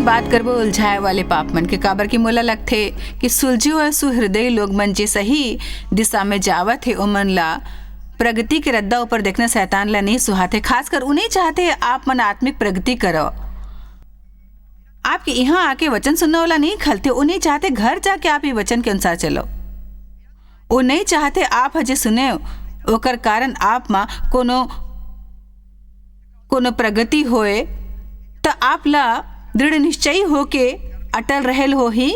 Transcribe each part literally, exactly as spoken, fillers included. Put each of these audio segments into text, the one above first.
बात करबो उलझाए वाले पाप मन के, काबर कि मोला लगथे कि सुलझे हुए सुहृदय लोग मन जे सही दिशा में जावत हे, ओमन ला प्रगति के रद्दा ऊपर देखना शैतान ला नहीं सुहाथे। खासकर उ नहीं चाहथे आप मन आत्मिक प्रगति करो। आपके यहाँ आके वचन सुनने वाला नहीं खलथे, उ नहीं चाहथे घर जाके आप ये वचन के अनुसार चलो। वो नहीं चाहथे आप ह जे सुने, ओकर कारण आप मा कोनो कोनो प्रगति होए, त आप ला दृढ़ निश्चयी होके अटल रहल होही।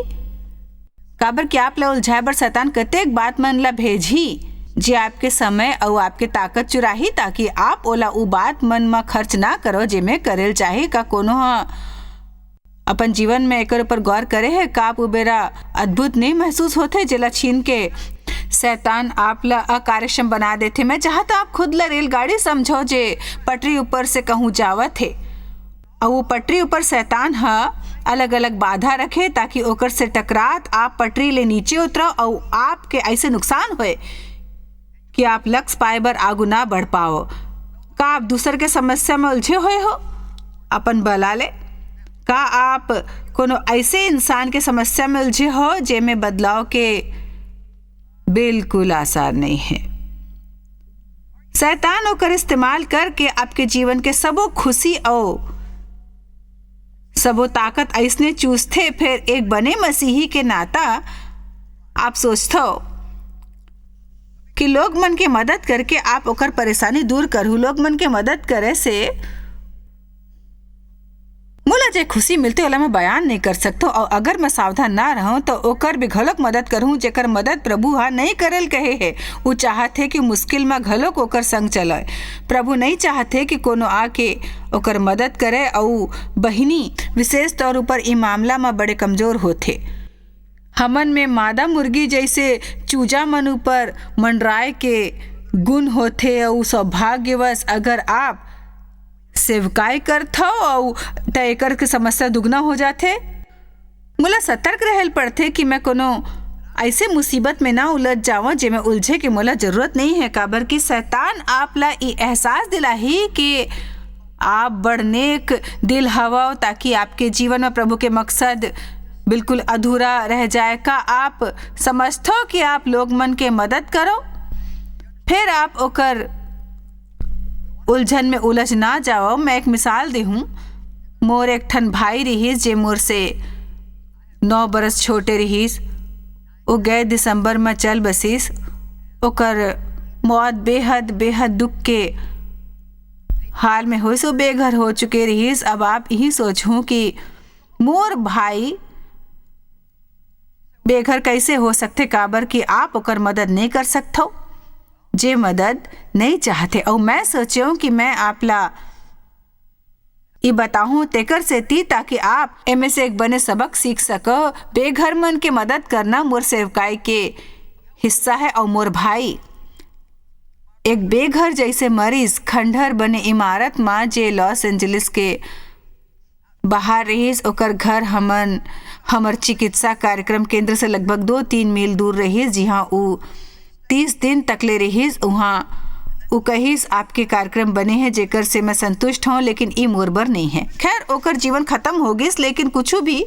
काबर कि आप ला उलझाए बर शैतान कतेक बात मन ला भेजही, जे आपके समय अउ आपके ताकत चुराही, ताकि आप ओला उ बात मन म खर्च ना करो, जेमे करेल चाही। का कोनो ह अपन जीवन में एकर ऊपर गौर करे हे? का आप उ बेरा अद्भुत नहीं महसूस होथे, जेला छीन के शैतान आप ला अकार्यक्षम बना देथे? मैं चाहत आप खुद ला रेलगाड़ी समझो, जे पटरी ऊपर से कहूँ जावत हे, अउ वो पटरी ऊपर शैतान ह अलग-अलग बाधा रखे, ताकि ओकर से टकरात आप पटरी ले नीचे उतरो अउ आपके ऐसे नुकसान होए कि आप लक्ष्य पाए बर आगू ना बढ़ पाओ। का आप दूसर के समस्या में उलझे हुए हो? अपन बला ले। का आप कोनो ऐसे इंसान के समस्या में उलझे हो, जेमे बदलाव के बिल्कुल आसार नहीं है? शैतान ओकर इस्तेमाल करके आपके जीवन के सबो खुशी अउ सबो ताकत अइसने चूसथे। फिर एक बने मसीही के नाता आप सोचथो कि लोग मन के मदद करके आप ओकर परेशानी दूर करहू। लोग मन के मदद करे से मोला जे खुशी मिलथे, ओला मैं बयान नहीं कर सकथो, अउ अगर मैं सावधान ना रहूं, तो ओकर भी घलोक मदद करहूं, जेकर मदद प्रभु हा नहीं करल कहे हे। वो चाहत हे कि मुश्किल में घलोक ओकर संग चले। प्रभु नहीं चाहत हे कि कोनो आके ओकर मदद करे, अउ बहिनी विशेष तौर ऊपर ई मामला में बड़े कमजोर होथे। हमन में मादा मुर्गी जैसे चूजा मन ऊपर मंडराए के गुण होथे, अउ सौभाग्यवश अगर आप सेवकाई करथव, अउ त एकर के समस्या दुगना हो जाथे। मोला सतर्क रहल पड़थे कि मैं कोनो ऐसे मुसीबत में ना उलझ जावं, जेमे उलझे के मोला जरूरत नहीं है, काबर कि शैतान आप ला ई एहसास दिलाही कि आप बड़ नेक दिल हवव, ताकि आपके जीवन में प्रभु के मकसद बिल्कुल अधूरा रह जाए। का आप समझथो कि आप लोग मन के मदद करो, फिर आप ओकर उलझन में उलझ ना जाओ? मैं एक मिसाल देहूं। मोर एक ठन भाई रिहिस, जे मोर से नौ बरस छोटे रिहिस। वो गए दिसंबर में चल बसिस। ओकर मौत बेहद, बेहद दुख के हाल में होइस। वो बेघर हो चुके रिहिस। अब आप यही सोचहूं कि मोर भाई बेघर कैसे हो सकथे, काबर कि आप ओकर मदद नहीं कर सकथो, जे मदद नहीं चाहथे। अउ मैं सोचेहूं कि मैं आप ला ई बताहूं तेकर सेती, ताकि आप एमे से एक बने सबक सीख सको। बेघर मन के मदद करना मोर सेवकाई के हिस्सा है। अउ मोर भाई एक बेघर जैसे मरीज खंडहर बने इमारत मा, जे लॉस एंजलिस के बाहर रिहिस, ओकर घर हमन, हमर चिकित्सा कार्यक्रम केंद्र से लगभग दो तीन मील दूर रिहिस, जिहां ऊ तीस दिन तक ले रिहिस। उहां ऊ कहिस, "आपके कार्यक्रम बने हैं, जेकर से मैं संतुष्ट हूं, लेकिन ई मोर बर नहीं है।" खैर, ओकर जीवन खत्म हो गिस, लेकिन कुछ भी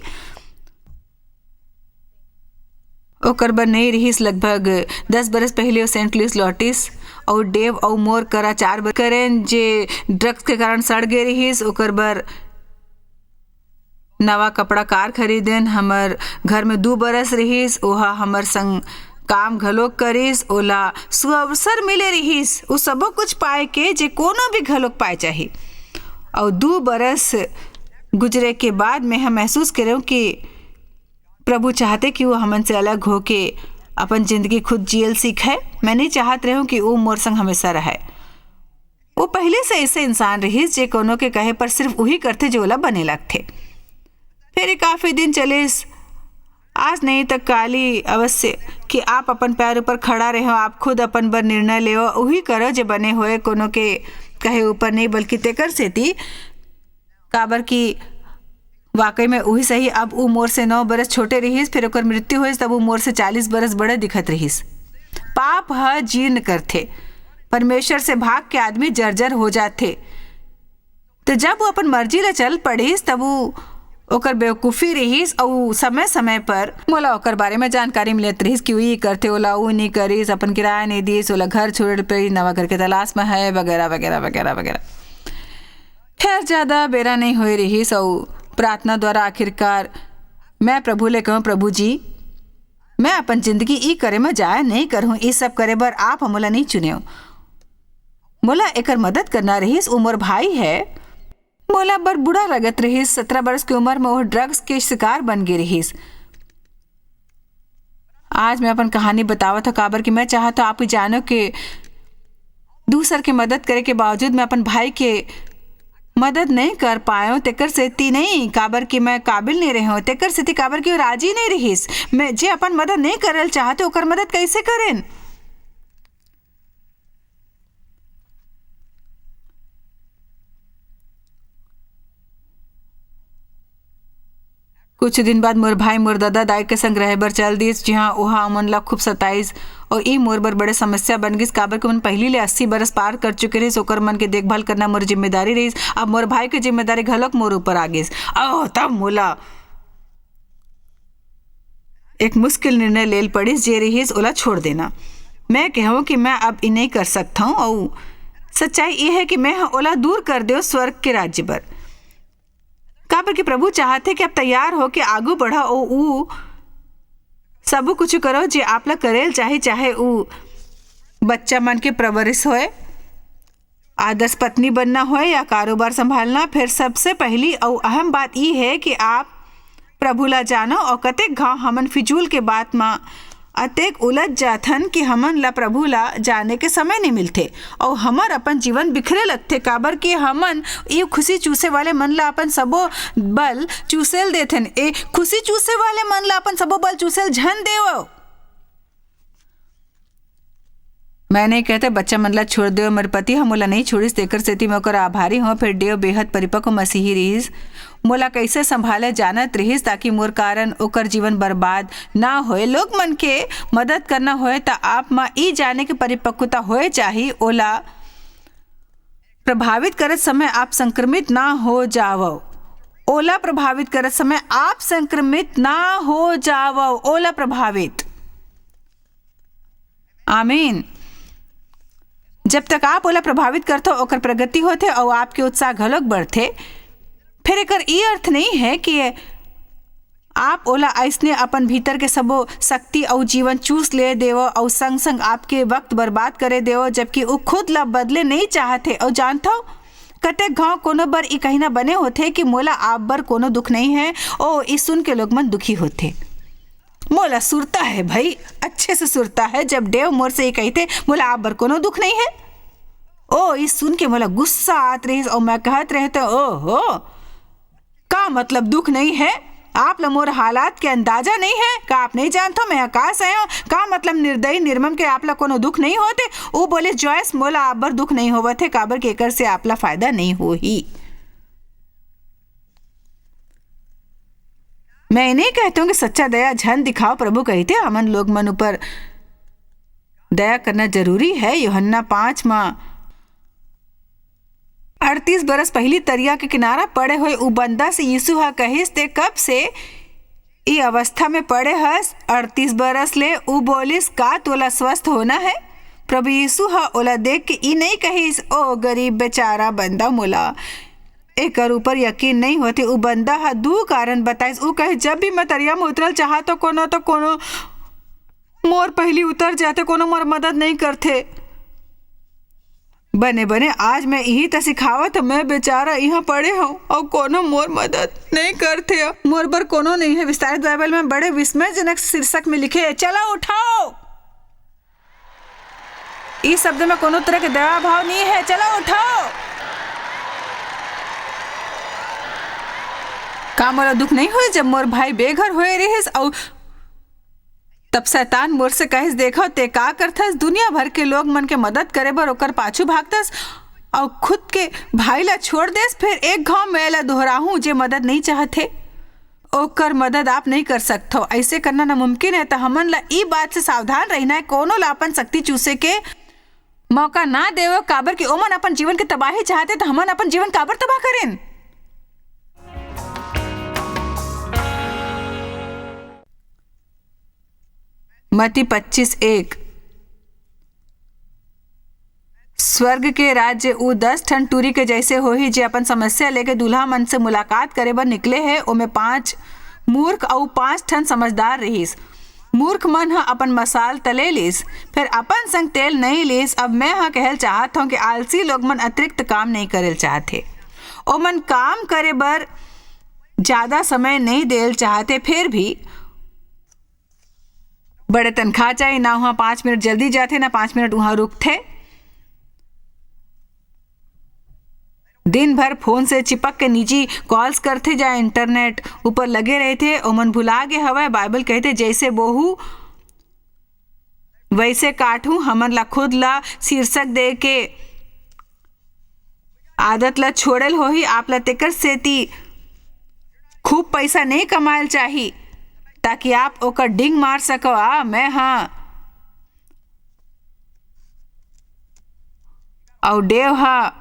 ओकर बर नइ रिहिस। लगभग दस बरस पहिली ओ सेंट लुइस लौटिस अउ डेव अउ मोर करा चार बर करेन, जे ड्रग्स के कारण सड़ गे रिहिस। ओकर बर नवा कपड़ा कार खरीदेन। हमर घर में दू बरस रिहिस, ओहा हमर संग काम घलोक करिस। ओला सुअवसर मिले रिहिस, उ सबो कुछ पाए के, जे कोनो भी घलोक पाए चाही। अउ दू बरस गुजरे के बाद में हम महसूस करेंव कि प्रभु चाहते कि वो हमन से अलग होके अपन जिंदगी खुद जियल सीखे। मैं नहीं चाहत रहूं कि वो मोर संग हमेशा रहे। वो पहले से ऐसे इंसान रहिस, जे कोनो के कहे पर सिर्फ उही करथे, जो ओला बने लगथे। फिर ये काफी दिन चलिस। आज नहीं त काली अवश्य कि आप अपन पैर ऊपर खड़ा रहो, आप खुद अपन बर निर्णय लेव, उही करो, जे बने होए, कोनो के कहे ऊपर नहीं, बल्कि तेकर सेती, काबर कि वाकई में उही सही। अब उ मोर से नौ बरस छोटे रिहिस, फिर ओकर मृत्यु होइस, तब उ मोर से चालीस बरस बड़े दिखत रिहिस। पाप ह जीर्ण करथे, परमेश्वर से भाग के आदमी जर्जर हो जाथे। तो जब वो अपन मर्जी ले चल पड़िस, तब वो ओकर बेवकूफी रिहिस, अउ समय-समय पर मोला ओकर बारे में जानकारी मिलत रिहिस कि ऊ ई करथे, ओला ऊ नी करिस, अपन किराया नी दिस, ओला घर छोड़े पड़िस, नवा घर के तलाश में है, वगैरह, वगैरह, वगैरह, वगैरह। खैर, ज्यादा बेरा नहीं होए रिहिस, अउ प्रार्थना द्वारा आखिरकार मैं प्रभु ले कहूँ, "प्रभु जी, मैं अपन जिंदगी ई करे में जाया नहीं करहूँ, ई सब करे बर आप ह मोला नहीं चुनेव। मोला एकर मदद करना रिहिस, ऊ मोर भाई है।" मोला बड़ बुरा लगत रिहिस, सत्रह बरस के उम्र में वो ड्रग्स के शिकार बन गे रिहिस। आज मैं अपन कहानी बतावत हव, काबर कि मैं चाहत हव आप ही जानो कि दूसर के मदद करे के बावजूद मैं अपन भाई के मदद नहीं कर पाएव, तेकर सेती नहीं, काबर कि मैं काबिल नहीं रहेव, तेकर सेती, काबर कि वो राजी नहीं रिहिस। मैं जे अपन मदद नहीं करल चाहते, ओकर मदद कैसे करेन? कुछ दिन बाद मोर भाई मोर ददा दाई के संग रहे बर चल दिस, जिहां ओहा ओमन ला खूब सताइस। अउ ई मोर बर बड़े समस्या बन गिस, काबर कि ओमन पहिली ले अस्सी बरस पार कर चुके रहिस। ओकर मन के देखभाल करना मोर जिम्मेदारी रहिस। अब मोर भाई के जिम्मेदारी घलोक मोर ऊपर आ गिस। ओह, तब मोला एक मुश्किल निर्णय लेल पड़िस, जे रिहिस ओला छोड़ देना। मैं कहूं कि मैं अब ई नहीं कर सकत हूं, अउ सच्चाई ये है कि मैं ह ओला दूर कर देव स्वर्ग के राज्य बर। काबर कि प्रभु चाहथे कि आप तैयार होके आगू बढ़व, अउ ऊ सबो कुछ करव, जे आप ला करेल चाही, चाहे ऊ बच्चा मन के परवरिश होय, आदर्श पत्नी बनना होय या कारोबार संभालना। फिर सबसे पहली अउ अहम बात ई है कि आप प्रभु ला जानव, अउ कतेक घाव हमन फिजूल के बात म अतेक उलझ जाथन कि हमन ला प्रभु ला जाने के समय नहीं मिलथे, अउ हमर अपन जीवन बिखरे लगथे, काबर कि हमन ई खुशी चूसे वाले मन ला अपन सबो बल चूसेल देथन। ए खुशी चूसे वाले मन ला अपन सबो बल चूसेल झन देवव। मैं नहीं कहते बच्चा मन ला छोड़ देव, मोर पति ह मोला नहीं छोड़िस, तेकर सेती मैं ओकर आभारी हूं। फिर डेव बेहद परिपक्व मसीही रिहिस, मोला कैसे संभाले जानत रिहिस, ताकि मोर कारण ओकर जीवन बर्बाद ना होए। लोग मन के मदद करना होए, त आप म ई जाने के परिपक्वता होए चाही, ओला प्रभावित करत समय आप संक्रमित ना हो जावव। ओला प्रभावित करत समय आप संक्रमित ना हो जावव, ओला प्रभावित। आमीन। जब तक आप ओला प्रभावित करथो, ओकर प्रगति होथे अउ आपके उत्साह घलोक बढ़थे। फिर एकर ई अर्थ नहीं है कि आप ओला अइसने अपन भीतर के सबो शक्ति अउ जीवन चूस ले देवो अउ संग-संग आपके वक्त बर्बाद करे देवो, जबकि ऊ खुद ला बदले नहीं चाहत हे। अउ जानथव, कतेक घाव कोनो बर ई कहिना बने होथे कि मोला आप बर कोनो दुख नहीं है। ओ, ई सुन के लोग मन दुखी होथे। मोला सुरता है भाई, अच्छे से सुरता है, जब डेव मोर से ये कहिथे, "मोला आप बर कोनो दुख नहीं है।" ओ, ई सुन के मोला गुस्सा आत रहिस अउ मैं कहत रहते, "ओहो, का मतलब दुख नहीं है? आप ला मोर हालात के अंदाजा नहीं है? का आप नहीं जानथो मैं ह का सहे हंव? का मतलब निर्दयी निर्मम के आप ला कोनो दुख नहीं होते?" ऊ बोले, "जॉयस, मोला आप बर दुख नहीं होवत हे, काबर के एकर से आप ला फायदा नहीं होही।" मैं नहीं कहता हूं कि सच्चा दया झन दिखाओ, प्रभु कहिथे, हमन लोग मन ऊपर दया करना जरूरी है। यूहन्ना पाँच म अड़तीस बरस पहिली तरिया के किनारा पड़े होए उ बंदा से यीशु ह कहिस, "ते कब से ई अवस्था में पड़े हस?" अड़तीस बरस ले। उ बोलिस, "का तोला स्वस्थ होना है?" प्रभु यीशु ह ओला देख के ई नहीं कहिस, "ओ गरीब बेचारा बंदा, मोला एकर ऊपर यकीन नहीं होते।" उ बंदा ह दू कारण बताइस। उ कहे, "जब भी मैं तरिया में उतरल चाहा तो कोनो तो कोनो मोर पहिली उतर जाथे, कोनो मोर मदद नहीं करथे।" बने बने आज मैं इही त सिखावत, मैं बेचारा इहां पड़े हंव अउ कोनो मोर मदद नहीं करथे, मोर बर कोनो नहीं है। विस्तारित बाइबल में बड़े विस्मयजनक शीर्षक में लिखे हे, "चलो उठाओ।" इस शब्द में कोनो तरह के दया भाव नहीं है। चलो उठाओ। का मोला दुख नहीं होए जब मोर भाई बेघर होए रिहिस अउ तब शैतान मोर से कहिस, "देखो, ते का करथस? दुनिया भर के लोग मन के मदद करे बर ओकर पाछू भागथस, अउ खुद के भाई ला छोड़ देस। फिर एक घाव मैं ला दोहराहूं, जे मदद नहीं चाहत हे, ओकर मदद आप नहीं कर सकथो। ऐसे करना नामुमकिन है।" त हमन ला ई बात से सावधान रहना है, कोनो ला अपन शक्ति चूसे के मौका ना देवो, काबर कि ओमन अपन जीवन के तबाही चाहते, त हमन अपन जीवन काबर तबाह करेन? मती पच्चीस एक। स्वर्ग के राज्य ऊ दस ठन टूरी के जैसे होही, जे अपन समस्या लेके दूल्हा मन से मुलाकात करे बर निकले हे। ओमे पांच मूर्ख अऊ पांच ठन समझदार रिहिस। मूर्ख मन ह अपन मसाल तले लीस, फेर अपन संग तेल नइ लीस। अब मैं ह कहल चाहत हंव कि आलसी लोग मन अतिरिक्त काम नइ करल चाहत हे। ओमन काम करे बर ज्यादा समय नइ देल चाहत हे, फेर भी बड़े तनखा चाही, ना वहाँ पाँच मिनट जल्दी जाथे, ना पाँच मिनट वहाँ रुकथे। दिन भर फोन से चिपक के निजी कॉल्स करथे, या इंटरनेट ऊपर लगे रहिथे। ओमन भुला गे हवय, बाइबल कहिथे, "जैसे बोहू वैसे काटहूँ।" हमन ला खुद ला शीर्षक दे के आदत ला छोड़ल होही। आप ला तेकर सेती खूब पैसा नहीं कमायल चाही, ताकि आप ओकर डिंग मार सको। आ, मैं हाँ अउ डेव हा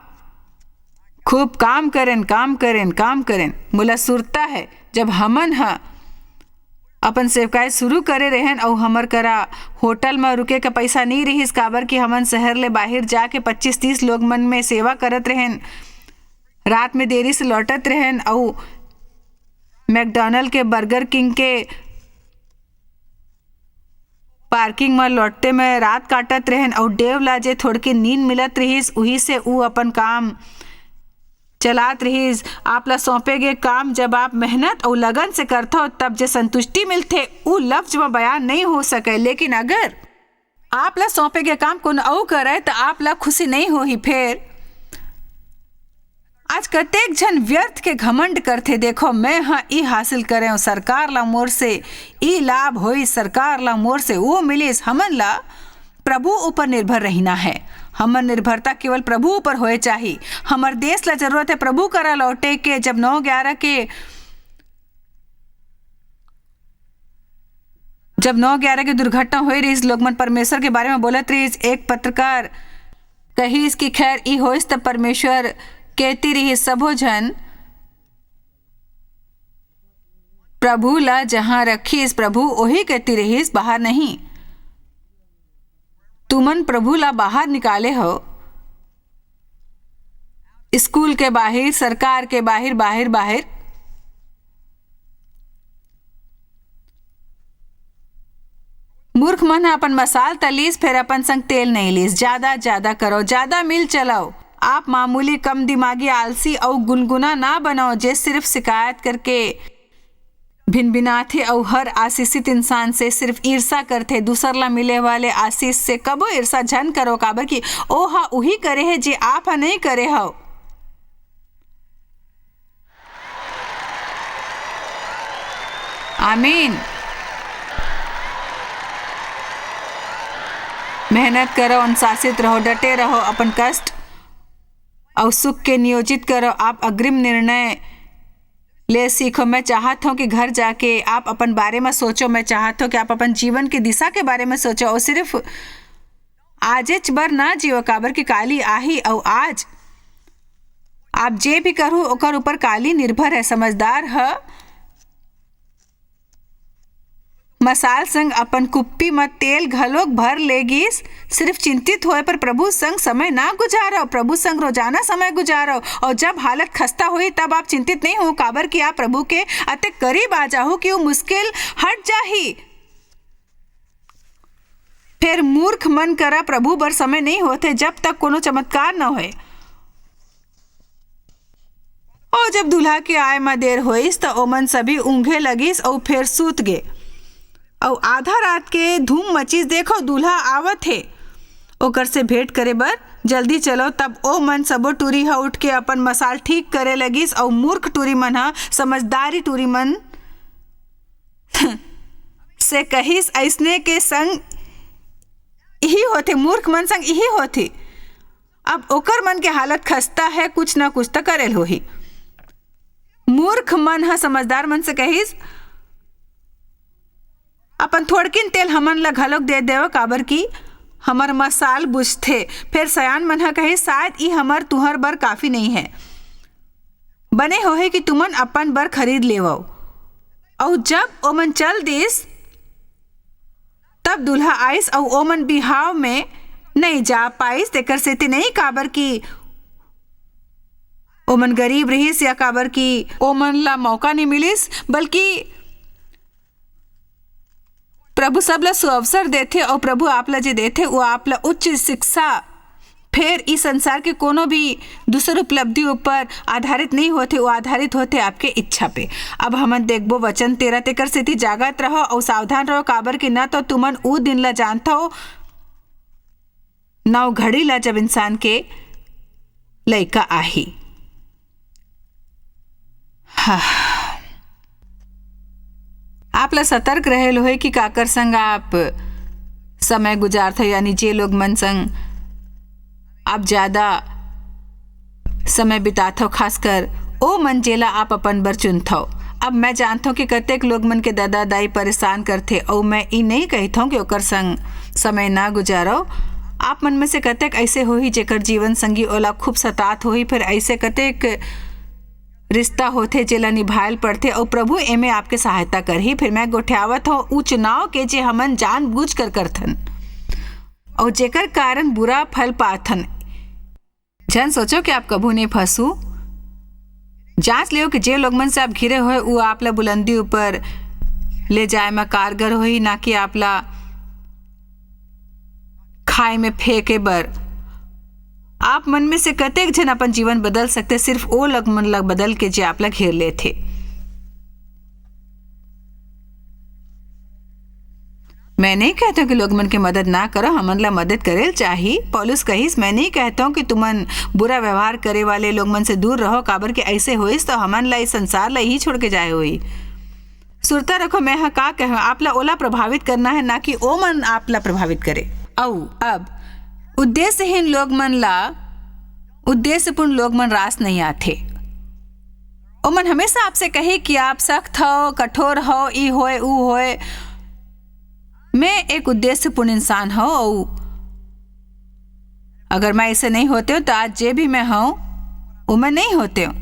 खूब काम करेन, काम करेन, काम करेन। मोला सुरता है, जब हमन हा अपन सेवकाई शुरू करे रहेन अउ हमर करा होटल म रुके के पैसा नी रिहिस, काबर कि हमन शहर ले बाहिर जाके पच्चीस तीस लोग मन में सेवा करत रहेन। रात में देरी से लौटत रहेन अउ मैकडॉनल्ड के, बर्गर किंग के पार्किंग म लौटते में रात काटत रहेन अउ डेव ला जे थोड़की नींद मिलत रिहिस, उही से ऊ अपन काम चलात रिहिस। आप ला सौंपे गे काम जब आप मेहनत अउ लगन से करथव, तब जे संतुष्टि मिलथे, ऊ लफ्ज म बयान नइ हो सकय। लेकिन अगर आप ला सौंपे गे काम कोनो अउ करय, त आप ला खुशी नइ होही। फेर आज कतेक झन व्यर्थ के घमंड करथे, "देखो, मैं ह ई हासिल करेंव, सरकार ला मोर से ई लाभ होई, सरकार ला मोर से वो मिलिस।" हमन ला प्रभु ऊपर निर्भर रहिना है। हमर निर्भरता केवल प्रभु ऊपर होए चाही। हमर देश ला जरूरत है प्रभु करा लौटे के। जब नौ ग्यारह के, जब नौ ग्यारह के दुर्घटना होए रहिस, लोग मन परमेश्वर के बारे में बोलत रहिस। एक पत्रकार कहिस कि खैर, ई होइस त परमेश्वर केती रहिस, सबो झन प्रभु ला जहाँ रखिस, प्रभु ओही केती रहिस, बाहर नहीं। तुमन प्रभु ला बाहर निकाले हो, स्कूल के बाहिर, सरकार के बाहिर, बाहिर, बाहिर। मूर्ख मन ह अपन मसाल त लीस, फेर अपन संग तेल नइ लीस। ज्यादा, ज्यादा करो, ज्यादा मिल चलाओ। आप मामूली, कम दिमागी, आलसी अउ गुनगुना ना बनो, जे सिर्फ शिकायत करके भिनभिनाथे अउ हर आशीषित इंसान से सिर्फ ईर्षा करथे। दूसर ला मिले वाले आशीष से कबो ईर्षा झन करो, काबर कि ओ ह उही करे हे, जे आप ह नइ करे हव। आमीन। मेहनत करो, अनुशासित रहो, डटे रहो, अपन कष्ट अउ सुख के नियोजित करो। आप अग्रिम निर्णय ले सीखो। मैं चाहत हूँ कि घर जाके आप अपन बारे में सोचो। मैं चाहत हूँ कि आप अपन जीवन की दिशा के बारे में सोचो, अउ सिर्फ आजेच बर ना जियो, काबर कि काली आही, अउ आज आप जे भी करू, ओकर ऊपर काली निर्भर है। समझदार ह मसाल संग अपन कुप्पी म तेल घलोक भर ले गिस। सिर्फ चिंतित होए पर प्रभु संग समय ना गुजारो, प्रभु संग रोजाना समय गुजारो। और जब हालत खस्ता होही, तब आप चिंतित नहीं हो, काबर कि आप प्रभु के अतेक करीब आ जाहू कि वो मुश्किल हट जाही। फेर मूर्ख मन करा प्रभु बर समय नहीं होथे, जब तक कोनो चमत्कार न होए। अउ जब दूल्हा के आय म देर होइस, त ओमन सभी ऊंघे लगिस अउ फेर सूत गे। अउ आधा रात के धूम मचिस, "देखो, दूल्हा आवत हे, ओकर से भेंट करे बर जल्दी चलो।" तब ओ मन सबो टूरी ह उठ के अपन मसाल ठीक करे लगिस, अउ मूर्ख टूरी मन ह समझदारी टूरी मन से कहिस, "अइसने के संग इही होथे, मूर्ख मन संग इही होथे।" अब ओकर मन के हालत खस्ता है, कुछ ना कुछ त करेल होही। मूर्ख मन ह समझदार मन से कहिस, "अपन थोड़किन तेल हमन ल घलोक दे देव, काबर कि हमर मसाल बुझथे।" फेर सयान मन ह कहिस, "शायद ई हमर तुहर बर काफी नहीं है। बने होही कि तुमन अपन बर खरीद लेवव।" अउ जब ओमन चल दिस, तब दूल्हा आइस अउ ओमन बिहाव में नइ जा पाइस, तेकर सेती नइ काबर कि ओमन गरीब रिहिस या काबर कि ओमन ला मौका नइ मिलिस, बल्कि प्रभु सब ला सुअवसर देथे अउ प्रभु आप ला जे देथे, वो आप ला उच्च शिक्षा, फेर ई संसार के कोनो भी दूसर उपलब्धि ऊपर आधारित नहीं होथे, वो आधारित होथे आपके इच्छा पे। अब हमन देखबो वचन तेरह, तेकर सेती जागत रहो अउ सावधान रहो, काबर कि ना तो तुमन ऊ दिन ला जानथो, ना वो घड़ी ला जब इंसान के लइका आही। हाँ। आप ला सतर्क रहे ल होही कि काकर संग आप समय गुजारथो, यानी जे लोग मन संग आप ज्यादा समय बिताथो, खासकर ओ मन जेला आप अपन बर चुनथो। अब मैं जानथो कि कतेक लोग मन के ददा दाई परेशान करथे, अउ मैं ई नइ कहिथो कि ओकर संग समय ना गुजारो। आप मन में से कतेक ऐसे होही जेकर जीवन संगी ओला खूब सतात होही, फिर ऐसे कतेक रिश्ता होथे जेला निभायल पड़थे, अउ प्रभु एमे आपके सहायता करही। फिर मैं गोठियावत हूँ उ चुनाव के जे हमन जानबूझ कर करथन, अउ जेकर कारण बुरा फल पाथन। झन सोचो कि आप कभू नहीं फंसू। जांच लियो कि जे लोग मन से आप घिरे होए, उ आप ला बुलंदी ऊपर ले जाए में कारगर होही, ना कि आप ला खाई में फेंके बर। आप मन में से कतेक झन अपन जीवन बदल सकथे, सिर्फ ओ लोग मन ला बदल के जे आप ला घेर लेथे। मैं नहीं कहता कि लोग मन के मदद ना करो, हमन ला मदद करे ल चाही। पौलुस कहिस, "मैं नहीं कहता हूँ कि तुमन बुरा व्यवहार करे वाले लोग मन से दूर रहो, काबर कि ऐसे होइस तो हमन ला इस संसार ला ही छोड़ के जाए होई।" सुरता रखो, मैं ह का कहूँ, आप ला ओला प्रभावित करना है, ना कि ओ मन आप ला प्रभावित करे। अउ अब उद्देश्यहीन लोग मन ला उद्देश्यपूर्ण लोग मन रास नहीं आथे। ओमन हमेशा आपसे कही कि आप सख्त हो, कठोर हो, ई होए, ऊ होए। मैं एक उद्देश्यपूर्ण इंसान हो, अउ अगर मैं ऐसे नहीं होते हो, तो आज जे भी मैं हूँ, वो मैं नहीं होते हो।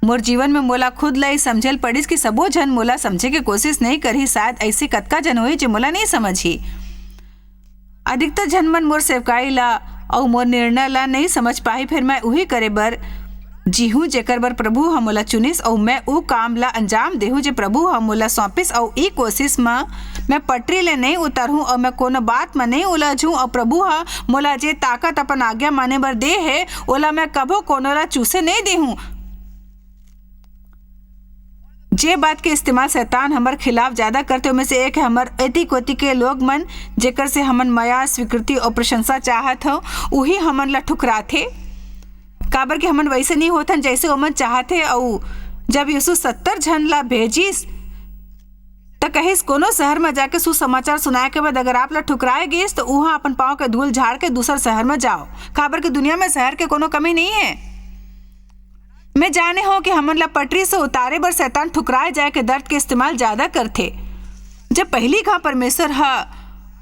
मोर जीवन में मोला खुद ला ई समझे ल पड़िस कि सबो झन मोला समझे के कोशिश नहीं करही। शायद ऐसे कतका झन होही, जे मोला नहीं समझही। अधिकतर झन मन मोर सेवकाई ला अउ मोर निर्णय ला नहीं समझ पाही, फिर मैं उही करे बर जीहूं, जेकर बर प्रभु ह मोला चुनिस, अउ मैं ऊ काम ला अंजाम देहूं, जे प्रभु ह मोला सौंपिस, अउ ई कोशिश म मैं पटरी ले नहीं उतरहूं, अउ मैं कोनो बात म नहीं उलझहूं, अउ प्रभु ह मोला जे ताकत अपन आज्ञा माने बर दे हे, ओला मैं कभो कोनो ला चूसे नहीं देहूं। जे बात के इस्तेमाल शैतान हमर खिलाफ ज्यादा करथे, ओमे से एक है हमर एती कोती के लोग मन, जेकर से हमन मया, स्वीकृति और प्रशंसा चाहत हो, उही हमन ला ठुकराथे। काबर कि हमन वैसे नहीं होथन, जैसे ओमन चाहथे। अउ जब यीशु सत्तर झन ला भेजिस, त कहिस, "कोनो शहर म जाके सुसमाचार सुनाए के बाद अगर आप ला ठुकराए गिस, त उहाँ अपन पाँव के धूल झाड़ के दूसर शहर म जाओ, काबर कि दुनिया में शहर के कोनो कमी नहीं है।" मैं जाने हो कि हमन ला पटरी से उतारे बर शैतान ठुकराए जाए के दर्द के इस्तेमाल ज्यादा करथे। जब पहली घाव परमेश्वर ह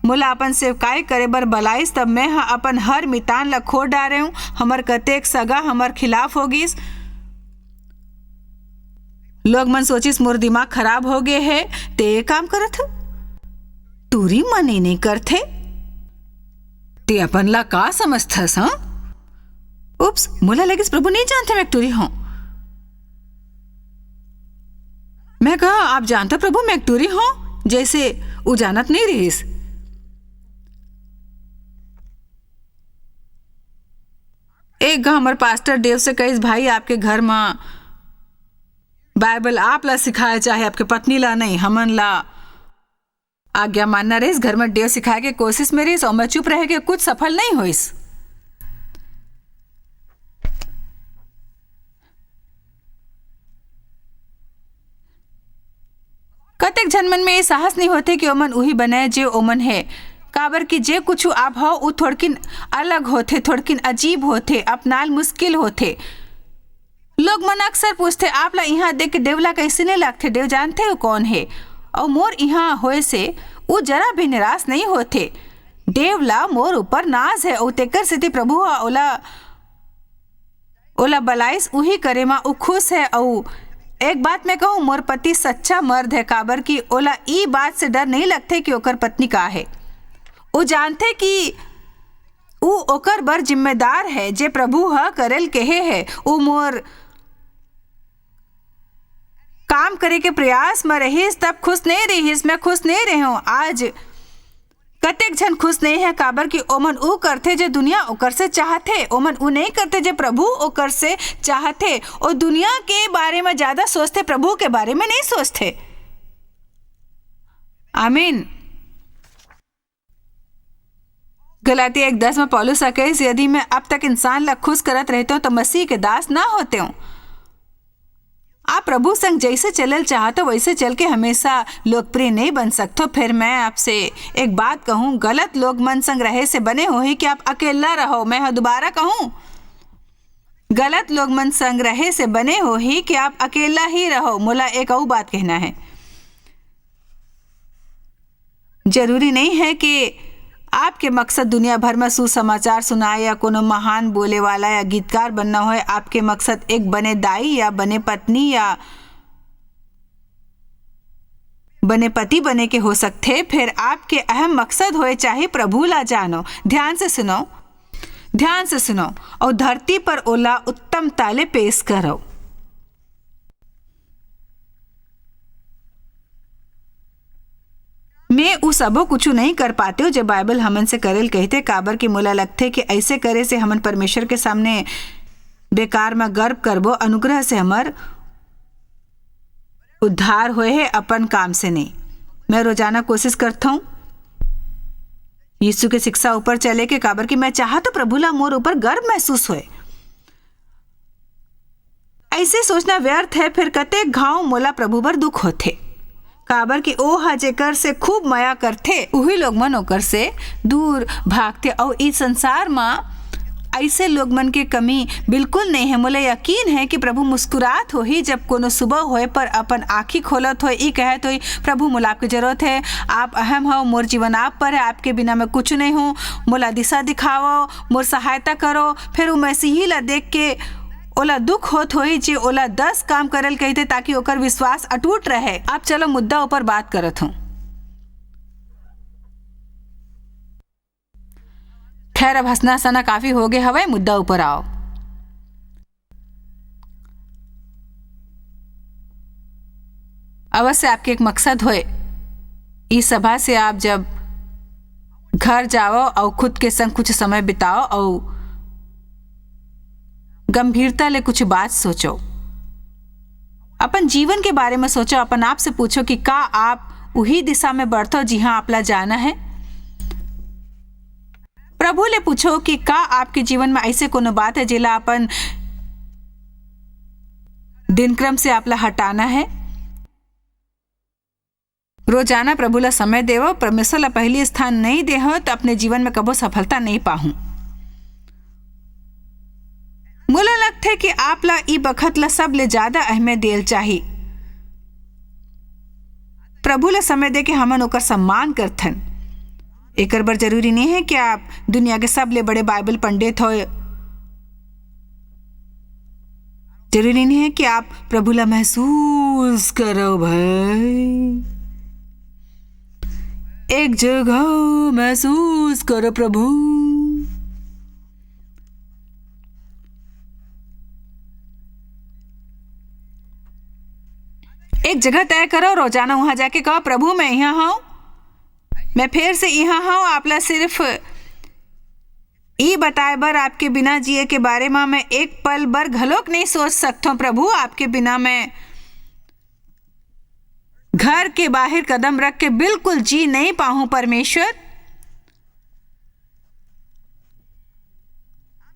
मोला अपन सेवकाई करे बर बलाइस, तब मैं ह अपन हर मितान ला खो डारे हूँ। हमर कतेक सगा हमर खिलाफ हो गिस। लोग मन सोचिस, "मोर दिमाग खराब हो गे हे, ते ये काम करत हो? टूरी मन ये नहीं करथे। ते अपन ला का समझथस, हाँ?" उप्स, मोला लगिस प्रभु नहीं जानथे मैं एक टूरी हूँ। मैं कहा, "आप जानते प्रभु मैं एक टूरी हूँ?" जैसे वो जानत नहीं रहिस। एक घा हमर पास्टर डेव से कहिस, "भाई, आपके घर म बाइबल आप ला सिखाए, चाहे आपके पत्नी ला नहीं, हमन ला आज्ञा मानना रहिस।" घर म डेव सिखाए के कोशिश में रहिस और मैं चुप रह के कुछ सफल नहीं होइस। कतेक झन मन में ये साहस नहीं होथे कि ओमन उही बने जे ओमन हे, काबर कि जे कुछु आप हो, उ थोड़किन अलग होथे, थोड़किन अजीब होथे, अपनाल मुश्किल होथे। लोग मन अक्सर पूछथे, "आप ला इहाँ देख के डेव ला कइसे नहीं लगथे? डेव जानथे वो कौन हे?" अउ मोर इहाँ होए से उ जरा भी निराश नहीं होथे। डेव ला मोर ऊपर नाज है, अउ तेकर सेती प्रभु ह ओला, ओला बलाइस, उही करे म उ खुश है, अउ एक बात मैं कहूं, मोर पति सच्चा मर्द है, काबर कि ओला ई बात से डर नहीं लगथे कि ओकर पत्नी का है। वो जानथे कि ऊ ओकर बर जिम्मेदार है, जे प्रभु ह करेल कहे है। ऊ मोर काम करे के प्रयास म रहिस, तब खुश नहीं रहिस, मैं खुश नहीं रहे हूं। आज कतेक झन खुश नहीं है, काबर कि ओमन ऊ करथे, जे दुनिया ओकर से चाहथे। ओमन ऊ नहीं करथे, जे प्रभु ओकर से चाहथे। ओ दुनिया के बारे में ज्यादा सोचथे, प्रभु के बारे में नहीं सोचथे। आमीन। गलातिया एक दस में पौलुस ह कहिस, "यदि मैं अब तक इंसान ला खुश करत रहते हूं, तो मसीह के दास ना होते हूं।" आप प्रभु संग जैसे चलल चाहत हो, वैसे चल के हमेशा लोकप्रिय नहीं बन सकते हो। फिर मैं आपसे एक बात कहूं, गलत लोग मन संग रहे से बने होही कि आप अकेला रहो। मैं ह दोबारा कहूं, गलत लोग मन संग रहे से बने होही कि आप अकेला ही रहो। मोला एक अऊ बात कहना है, जरूरी नहीं है कि आपके मकसद दुनिया भर में सुसमाचार सुनाए या कोनो महान बोले वाला या गीतकार बनना होए। आपके मकसद एक बने दाई या बने पत्नी या बने पति बने के हो सकथे। फिर आपके अहम मकसद होए चाहे प्रभु ला जानो। ध्यान से सुनो, ध्यान से सुनो, और धरती पर ओला उत्तमता ले पेश करो। मैं उ सबो कुछु नहीं कर पातेव, जे बाइबल हमन से करेल कहिथे, काबर कि मोला लगथे कि ऐसे करे से हमन परमेश्वर के सामने बेकार म गर्व करबो। अनुग्रह से हमर उद्धार होए हे, अपन काम से नहीं। मैं रोजाना कोशिश करथौं यीशु के शिक्षा ऊपर चले के, काबर कि मैं चाहत हौं प्रभु ला मोर ऊपर गर्व महसूस होए। ऐसे सोचना व्यर्थ है, फिर कतेक घाव मोला प्रभु बर दुख होथे, काबर कि ओ ह जेकर से खूब मया करथे, उही लोग मन ओकर से दूर भागथे। अउ इस संसार म ऐसे लोग मन के कमी बिल्कुल नहीं है। मोला यकीन है कि प्रभु मुस्कुरात होही, जब कोनो सुबह होए पर अपन आँखी खोलत होए, ई कहत होई, "प्रभु, मोला आपके जरूरत है, आप अहम हो, मोर जीवन आप पर है, आपके बिना मैं कुछ नहीं हूँ, मोला दिशा दिखाओ, मोर सहायता करो।" फिर वो मसीही ला देख के ओला दुख होत होही, जे ओला दस काम करल कहिथे, ताकि ओकर विश्वास अटूट रहे। अब चलो मुद्दा ऊपर बात करत हूँ। खैर, अब हंसना हंसाना काफी हो गए हवय, मुद्दा ऊपर आओ। अवश्य आपके एक मकसद होए। इस सभा से आप जब घर जाओ और खुद के संग कुछ समय बिताओ और गंभीरता ले कुछ बात सोचो। अपन जीवन के बारे में सोचो, अपन आप से पूछो कि का आप उही दिशा में बढ़थो जिहां आप ला जाना है। प्रभु ले पूछो कि का आपके जीवन में ऐसे कोनो बात है, जेला अपन दिनक्रम से आप ला हटाना है। रोजाना प्रभु ला समय देवो, परमेश्वर ला पहली स्थान नहीं देहो, तो अपने जीवन में कभो सफलता नहीं पाहू। मोला लगथे कि आप ला ई बखत ला सबले ज्यादा अहमियत देल चाही। प्रभु ला समय दे के हमन ओकर सम्मान करथन। एकर बर जरूरी नहीं है कि आप दुनिया के सबले बड़े बाइबल पंडित हो। जरूरी नहीं है कि आप प्रभु ला महसूस करो भाई। एक जगह महसूस करो प्रभु। एक जगह तय करो, रोजाना वहां जाके कहो, "प्रभु, मैं यहाँ हूँ, मैं फिर से यहाँ हूँ, आप ला सिर्फ ई बताए बर आपके बिना जिए के बारे में मैं एक पल बर घलोक नहीं सोच सकता हूँ प्रभु, आपके बिना मैं घर के बाहर कदम रख के बिल्कुल जी नहीं पाऊँ परमेश्वर।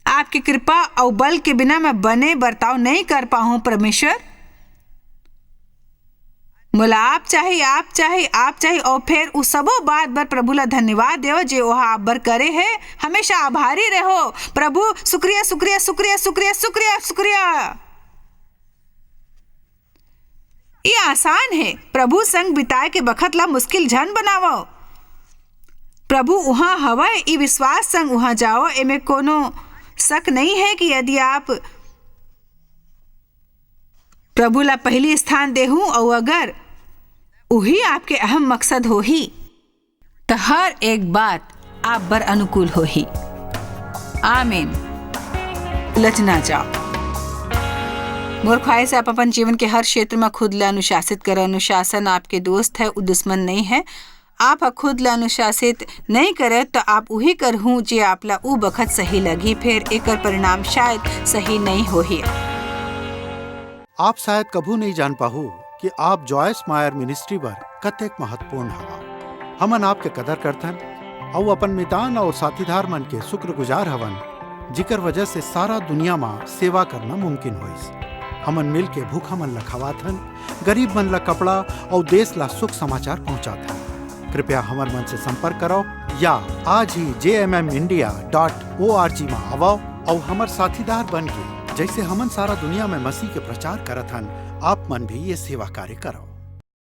आपकी कृपा और बल के बिना मैं बने बर्ताव नहीं कर पाऊँ परमेश्वर।" मोला आप चाही, आप चाही, आप चाही, और फिर उ सबो बात बर प्रभु ला धन्यवाद देव, जे ओहा आप बर करे हे। हमेशा आभारी रहो प्रभु। शुक्रिया, शुक्रिया, शुक्रिया, शुक्रिया, शुक्रिया, शुक्रिया। ये आसान है, प्रभु संग बिताए के बखत ला मुश्किल झन बनावो। प्रभु उहाँ हवय, ई विश्वास संग उहाँ जाओ। एमे कोनो शक नहीं है कि यदि आप प्रभु ला पहिली स्थान देहू, अउ अगर उही आपके अहम मकसद होही, त हर एक बात आप बर अनुकूल होही। आमीन। लजना जाओ। मोर ख्वाहिश है, आप अपन जीवन के हर क्षेत्र में खुद ला अनुशासित करो। अनुशासन आपके दोस्त है, उ दुश्मन नहीं है। आप ह खुद ला अनुशासित नहीं करे, त आप उही करहू, जे आप ला उ बखत सही लगही, फेर एकर परिणाम शायद सही नहीं होही। आप शायद कभू नहीं जान पाहू कि आप जॉयस मायर मिनिस्ट्री बर कतेक महत्वपूर्ण हवा। हमन आपके कदर करथन अउ अपन मितान अउ साथीदार मन के शुक्रगुजार हवन, जिकर वजह से सारा दुनिया मा सेवा करना मुमकिन होइस। हमन मिल के भूखा मन ला खवाथन, गरीब मन ला कपड़ा अउ देश ला शुभ समाचार पहुंचाथन। कृपया हमर मन से संपर्क करव या आज ही जे M M India dot O R G मा आवव अउ हमर साथीदार बन के, जैसे हमन सारा दुनिया में मसीह के प्रचार करत हन, आप मन भी ये सेवा कार्य करव।